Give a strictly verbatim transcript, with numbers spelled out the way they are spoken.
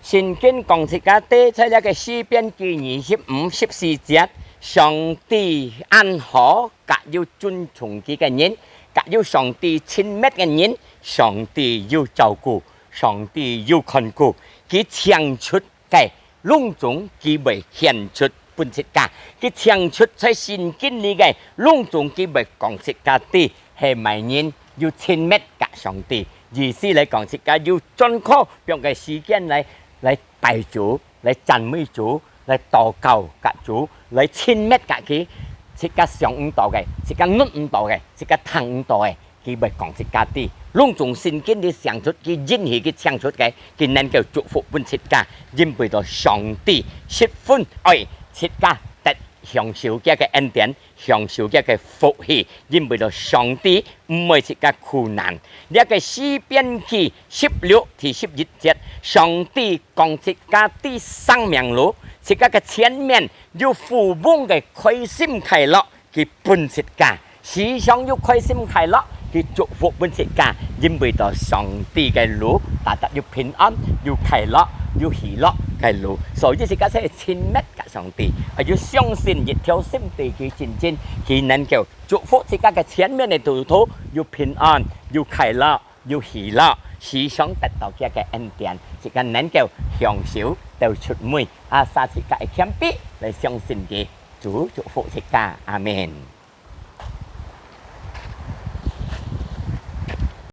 聖經講自家知，在這个詩篇記二十五十四節，上帝恁好，佮有尊重佢个人，佮有上帝親密个人，上帝有照顧，上帝有看顧，佢請出个攏總佢會獻出分自家，佢請出在聖經裡个攏總佢會講自家知，係麼人有親密佮上帝。意思來講，自家有專科放个時間來，來拜主，來讚美主，來禱告佮主，來親密佮佢，自家想毋到个，自家諗毋到个，自家聽毋到个， 佢會講自家知，攏總聖經裡想出，佢允許佢請出个，佢能夠祝福分自家，因為到上帝十分愛自家得享受佢个恩典，享受佢个福氣，因為到上帝毋會自家苦難。這个詩篇記十六第十一節，上帝講自家知生命路，自家个前面有富翁个開心快樂， 佢分自家，時常有開心快樂，佢祝福分自家，因為到上帝个路，大大有平安，有快樂，有喜樂个路。所以自家係親密佮上帝，愛有相信一條心對佢親近，佢能夠祝福自家个前面个路途有平安，有快樂，有喜樂，時常得到佢个恩典，自家能夠享受到出尾，啊，自家个謙卑來相信佢，主祝福自家，阿們。